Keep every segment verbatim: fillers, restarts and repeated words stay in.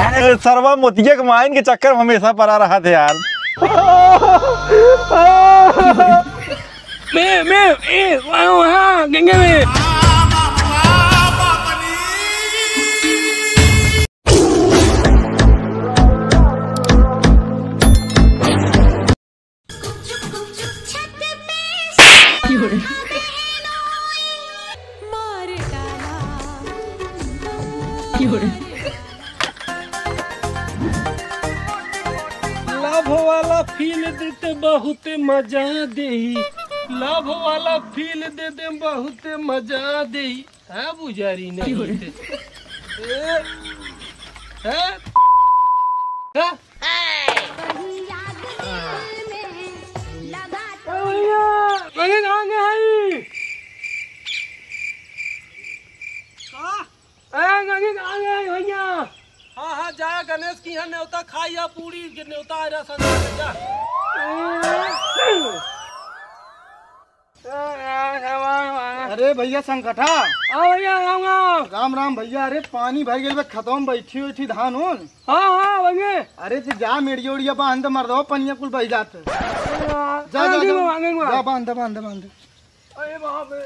अरे सरवा मोतिया के माइन के चक्कर में हमेशा पड़ा रहा थे यार। मैं, मैं, ए, वहाँ, वहाँ, गंगा में। Love वाला feel देते बहुत मजा देही, love वाला feel देते बहुत मजा देही। हाँ, बुझारी नहीं थे। ए, हैं? हैं? ए भैया, गणेश कहाँ गए हई? हाँ? ए, गणेश कहाँ गए हई भैया? हाँ, हाँ, जा गणेश की यहाँ न्योता खाई या पूरी के न्योता आ रहा संग जा। ए, अरे भैया संकठा। हाँ भैया, राम राम। राम राम भैया। अरे पानी भर गेल बे, खेतवा में बैठी बैठी धान होन। हाँ, हाँ भैया। अरे ते जा मेड़िया उड़िया बांध दे मर्दवा, पनिया कुल बह जात। हाँ, जा, जा, जा, जा। जा बांध दे, बांध दे, बांध दे। अरे बाप रे।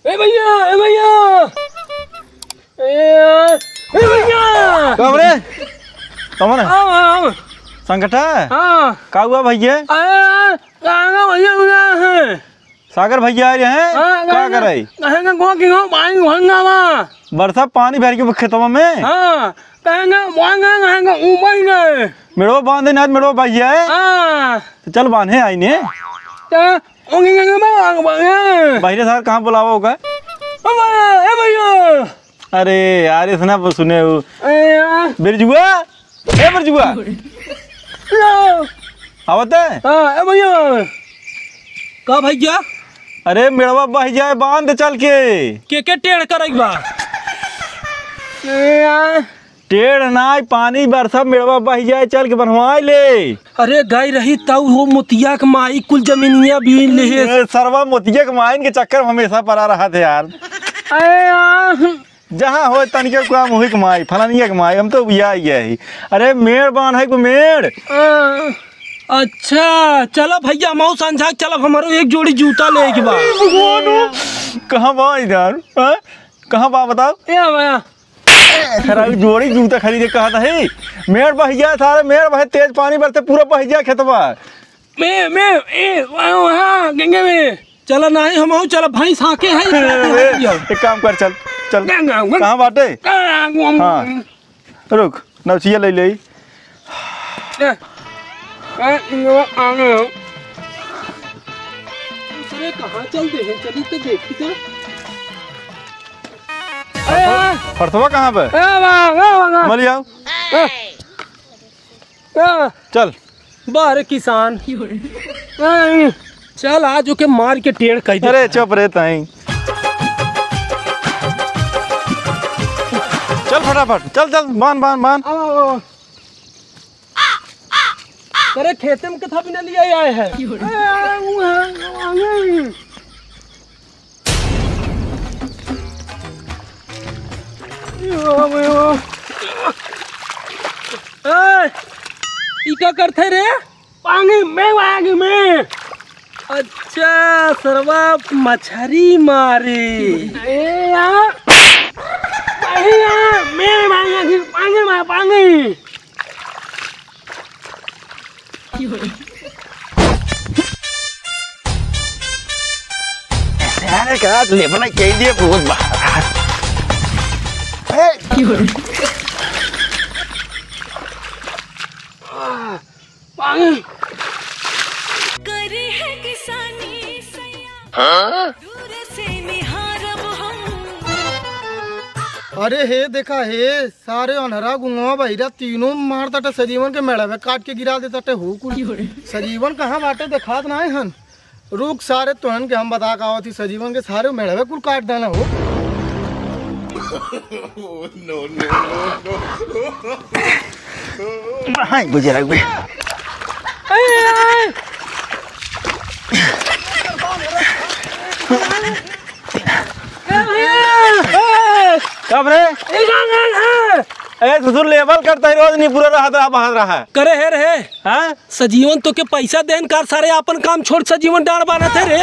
ए भैया, ए भैया। ए, ए भैया। कब रे? कौन है? आओ, आओ, आओ। संकठा? हाँ। का हुआ भैया? अरे, कहाँ का भैया हुआ है? सागर भैया आ रहे हैं? हाँ, का कहाँ का, करे? कहाँ का, कौन की हो? पानी भंगा बा। बरसा पानी भर के खेतवा में? हाँ, कहाँ का, कहाँ का, कहाँ का, ऊपर ही गए। मेड़वा बांधे ना, मेड़वा भैया है। हाँ। तो चल बांधे आई ने। तो, ओके, कहाँ का, कहाँ का, कहाँ का? बाहरे सार कहाँ बुलावा होगा? ए भैया, ए भैया। अरे यार, इतना सुने हो। ए यार। बिरजुआ, ए बिरजुआ। लो। आवत है? हाँ, ए भैया। का भैया? अरे मेड़वा बह जाए बांध चल के। के के टेढ़ करई बा? ए यार। टेढ़ नाई, पानी बरसा, मेड़वा बह जाए, चल के बनवाए ले। अरे गई रही तऊ हो मोतिया के माई कुल जमीनिया बीन लेहे। ए, सरवा मोतिया के माइन के चक्कर में हमेशा पड़ा रहा थे यार। अरे यार। जहाँ होए तनिके काम हुई के माई, फलानिया के माई, हम तो उबिया गया ही। अरे मेड़ बांध है को मेड़। आ, अच्छा, चला भैया, मऊ संझा चलब, हमारो एक जोड़ी जूता ले के बा। भगवान हो, कहाँ बा इधर? हाँ? कहाँ बा बताओ? ए भैया, खराब जोड़ी जूता खरीदे कहत है। मेड़ बह गया सारे, मेड़ बहे, तेज पानी बरसे, पूरा बह गया खेतवा। मैं, मैं, ए, वहाँ, वहाँ, गंगे में। चला नहीं, हम आऊ, चला, भैंस हाँके है, ए, एक काम कर, चल, चल। गंगा, गंगा। कहाँ बाटे? गंगा, गंगा। हाँ, रुक, नौचिया ले ले। ए, ए, इनवा आगे हो। दूसरे कहाँ चल दे हैं? चली तो देखी तो। ए, फरसवा कहाँ पे? ए, वाह, वाह, वाह, वाह। मलियाओ। ए, ए। चल। बाहर किसान। ए, चल, आज ओके मार के टेढ़ कर दे। अरे, चुप रे ताई। चल फटाफट, चल, चल, बांध, बांध, बांध। आओ, आओ, आओ। अरे खेते में कथा भी न लिया आए है। ए, वो है, वो आ गई। यो, यो। ए, ई का करथे रे? पानी में, पानी में। अच्छा, सरवा मछरी मारे। ए, यार। पानी यार, मेरे पानी, पानी मार, पानी। अरे का लेबना के लिए बहुत बाहर। ए! पानी। करे है किसानी सैया, हाँ? दूर से निहारब हम। अरे हे देखा हे, सारे अन्हरा गुंगवा बहिरा तीनों मार ताटे सजीवन के मेड़वे काट के गिरा दे ताटे हो कुल। सजीवन कहाँ बाटे देखात नाय हन। रुक सारे तोहन के हम बता का आवत ही सजीवन के सारे मेड़वे कुल काट देना हो। No, no, no, no। हाय गुजरा हुए। कब रे? ए, ना, ना, ना। ए, ससुर लेवल करता है, रोज नहीं पूरा रहा, रहा, बाहर रहा। करे है रे। हाँ? सजीवन तोके पैसा देन कार सारे, आपन काम छोड़ सजीवन डांड़ बान्हत है रे।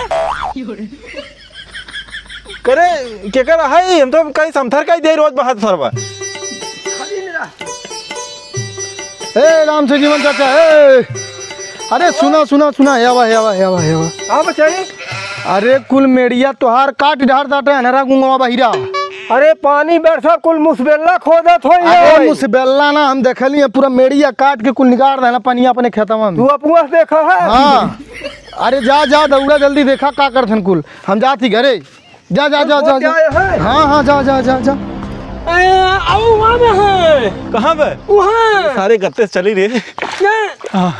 करे, केकर है? हम तो कहीं समथर का ही दे रोज बाहर सरवा। ए, राम सजीवन चाचा, ए। अरे सुना, सुना, सुना, हे आवा, हे आवा, हे आवा, हे आवा। हाँ, बचाई। अरे कुल मेड़िया तोहार काट डार दाटे अनहरा गुंगवा बहिरा। अरे पानी बरसा कुल मुसबेल्ला खोदत होई अरे है। मुसबेल्ला ना, हम देखली है पूरा मेड़िया काट के कुल निकाल देना पनिया अपने खेतवा में। तू अपुआ से देखा है? हाँ। अरे जा, जा, दौड़ा जल्दी देखा का करथन कुल। हम जाती घरे। जा, जा, जा, जा, जा। हाँ, हाँ, जा, जा, जा, जा। ए, आओ, वहाँ में है। कहाँ पे? वहाँ। सारे गत्ते से चली रे। ना। हाँ।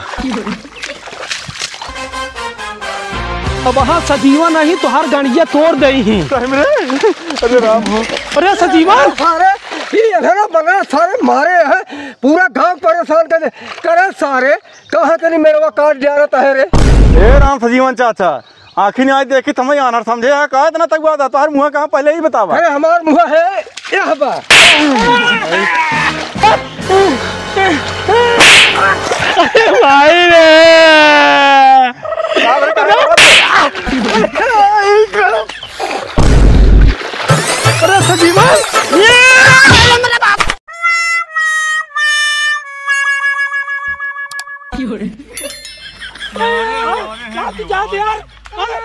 अब हाँ सजीवन नहीं, तोहार गंडिया तोड़ देई ही। सही में रे? अरे राम हो। अरे सजीवन। सारे, ये अनहरा बनरा सारे मारे हैं, पूरा गांव परेशान कर दे। करे सारे, कहाँ तनी मेड़वा काट जा रहा है रे? ए राम सजीवन चाचा, आँखी नहीं आज देखी, तुम्हें आनर समझे है का? इतना तक बात है, तोहर मुँह कहाँ पहले ही बतावा। अरे हमार मुँह है, यह बा। अरे भाई रे। अरे सजीवन। क्या तू जात यार? अरे,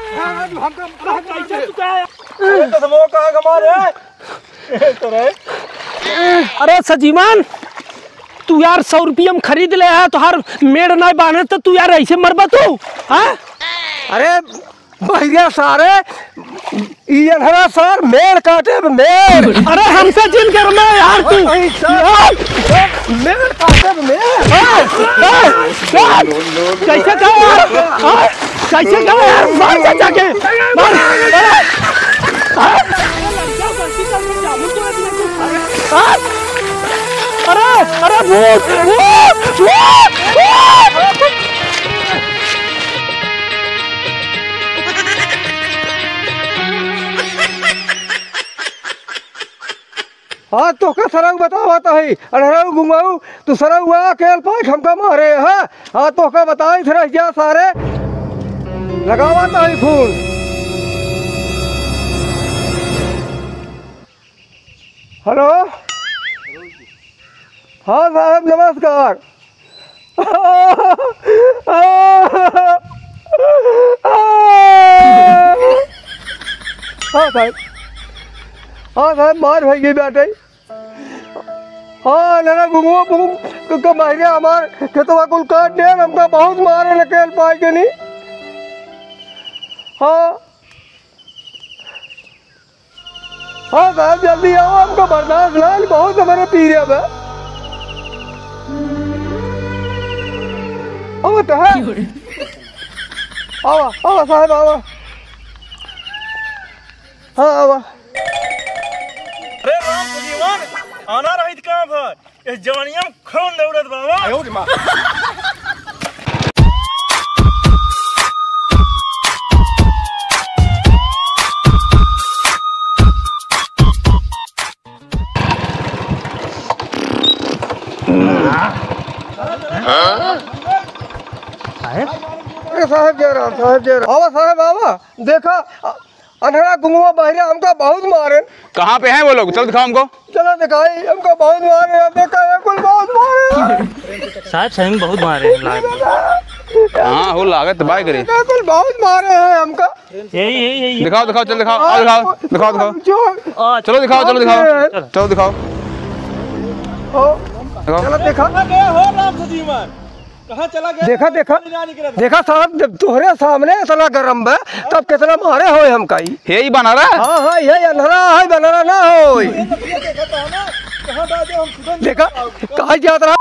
अरे, कैसे तू क्या है? अरे, तो वो कहाँ कमा रहे हैं? तो रहे। अरे सजीवन, तू यार सौ रुपया में खरीद ले है, तोहार मेड़ नाहीं बान्हे तो तू यार ऐसे मरबा तू, हाँ? अरे भैया सारे, ई अनहरा सार मेड़ काटे बे, मेड़। अरे हमसे जिन कर में यार तू। अरे सार, यार। मेड़ काटे बे, मेड़। ए, ए, ए, कैसे कहा यार? हाँ? कैसे कहा यार? मार चाचा के। मार। अरे, हाँ? हाँ? अरे, अरे भूत, भूत, भूत, भूत। हाँ, तोहका सरऊ बतावत हई, अनहरऊ गुंगऊ, तू सरऊ आ के अलपाइक हमका मारे, हाँ? हाँ, तोहका बताई थे रह जा सारे, लगावत हई फोन। हेलो? हाँ साहब, नमस्कार। हाँ साहब, हाँ साहब, मार भई गई बाटे। हाँ, ना, ना, घुमो, घुम, क-, क-, मारे हमार खेतवा कुल काट दिया, हमका बहुत मारे लगे, पाई के नहीं। हाँ। हाँ साहब, जल्दी आओ, हमको बर्दाश्त ना है, बहुत हमारे पीरे बा। अब तो है। आवा, आवा साहब, आवा। हाँ, आवा। अरे राम सजीवन, आना रहित कहाँ भर? इस जवानिया में खून दौड़त बाबा। आयो रे माँ। साहेब? अरे साहेब जय राम, साहेब जय राम। आवा साहेब, आवा। देखा, अ-, अनहरा गुंगवा बहिरा हमका बहुत मारे। कहाँ पे हैं वो लोग? चलो दिखाओ हमको। चलो दिखाई, हमको बहुत मारे हैं, देखा है, कुल बहुत मारे हैं। साहब, सही में बहुत मारे हैं, लागत। हाँ, हो लागत, बाय करे। देखा, कुल बहुत मारे हैं हमका। यही, यही, यही। दिखाओ, दिखाओ, चलो दिखाओ, आओ दिखाओ, दिखाओ, दिखाओ। जो चलो दिखाओ, चलो दिखाओ, चलो दिखाओ। ओ, दिखाओ। चलो देखा। अरे हो राम सजीवन। कहाँ चला गया? देखा, देखा, पानी ना निकला था। देखा साहब, जब तोहरे सामने इतना गरम बा, तब कितना मारे होए हमका ई। हे ई बनरा? हाँ, हाँ, ये अनहरा है, बनरा ना होए। ये तो ये देखा था ना, कहाँ डाल दे हम खुदन देखा, कहाँ जात रहा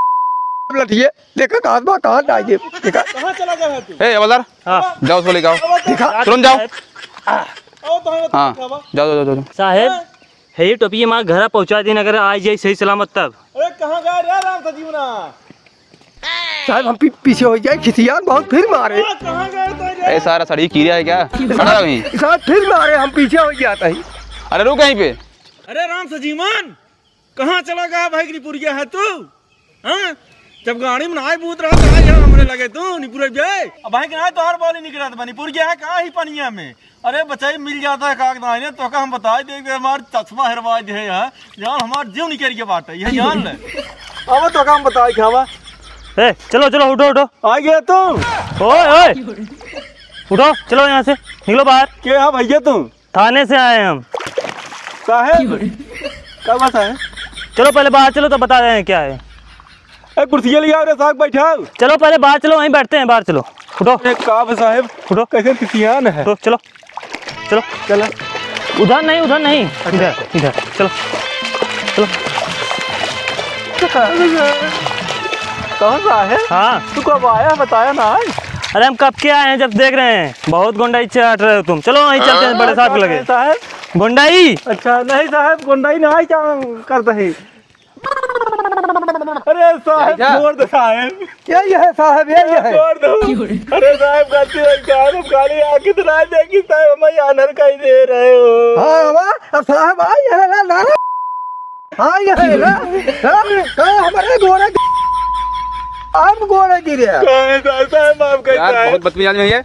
लठिए, देखा कहाँ बा, कहाँ डाल दे, देखा। कहाँ चला गया है तू? ए, हवलदार, हाँ। जाओ उसको लेके आओ। देखा। तुरंत जाओ। आओ तो हमें हाँ, दिखावा। जाओ, जाओ, जाओ, जाओ। साहेब, हाँ। हे, ये टोपिया हमार घरा पहुँचा दीन, अगर आ जाए सही सलामत तब। अरे, कहाँ गए रे राम सजीवना? साहब, हम पी-, पीछे हो जाए, खिसियान बहुत फिर मारे। अरे, कहाँ गए तो रे? ए, सारा सड़ी कीड़ा है क्या? खड़ा रहो यहीं। साहब, फिर मारे, हम पीछे हो जाता ही। अरे, रुक यहीं पे। अरे राम सजीवन, कहाँ चला गया भाई, निपुरिया है तू? हाँ? जब गाड़ी में नाई बूत रहा तो आज यहाँ हमरे लगे तू निपुर बे। अब भाई के नाई तोहार बोली निकलत बा, निपुरिया है कहाँ ही पनिया में? अरे बचाई मिल जाता है कागज नाई ने, तो का हम बताई दे, हमार चश्मा हेरवा दे है यहाँ, जान हमार जीव निकल के बाटे, यह जान ले। अब तो का हम बताई खावा। ए, चलो, चलो, उठो, उठो। आ गया तू? ओए, ओए। उठो, चलो यहाँ से, निकलो बाहर। के है भैया तू? थाने से आए हम। साहेब, का बात है? चलो पहले बाहर चलो, तब बता रहे हैं क्या है। ए, कुर्सिया ले आओ रे साहब, बैठाओ। चलो पहले बाहर चलो, वहीं बैठते हैं, बाहर चलो। उठो। ए, का बा साहेब? उठो। कैसे किसियान है? उठो, चलो। चलो। चलो। उधर नहीं, उधर नहीं। अच्छा। इधर, इधर। चलो। चलो। कौन साहेब? हाँ। तू कब आया, बताया ना आज? अरे हम कब के आए हैं, जब देख रहे हैं। बहुत गुंडाई चाट रहे हो तुम। चलो वहीं चलते हैं बड़े साहब के लगे। साहेब? गुंडाई। अच्छा, नहीं साहेब, गुंडाई नहीं करता है। अरे साहेब, क्या? छोड़ दो साहेब। क्या ये है साहेब, ये, ये है? छोड़ दो। अरे साहेब, गलती हो गई साहेब, हम खाली आके तो ना देखी साहेब, हमें आनर का ही दे रहे हो। हाँ, हवा, अब साहेब आई है ना, ना, ना। हाँ, ये है ना। हाँ, हाँ, हमारे गोरे, हम गोरे गिरे। साहेब, साहेब, साहेब, माफ कर यार, साहेब। बहुत बदतमीज आदमी है ये।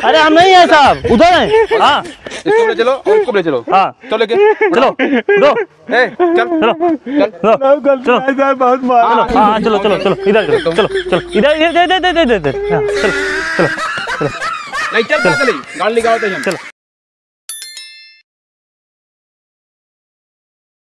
अरे हम नहीं है साहब, उधर है। हाँ। इसको ले चलो और इसको ले चलो। हाँ। चलो लेके। चलो, उठो। ए, चल। चलो। चल। चलो। साहब, गलती चलो। है साहब, बहुत माफ। चलो, हाँ, हाँ, चलो, चलो, चलो, इधर, इधर, चलो, चलो, इधर, इधर, इधर, इधर, इधर, इधर, हाँ, चलो, चलो, चलो। नहीं, चल, चल, चल, गाड़ी लेके आओ तो हम। चलो।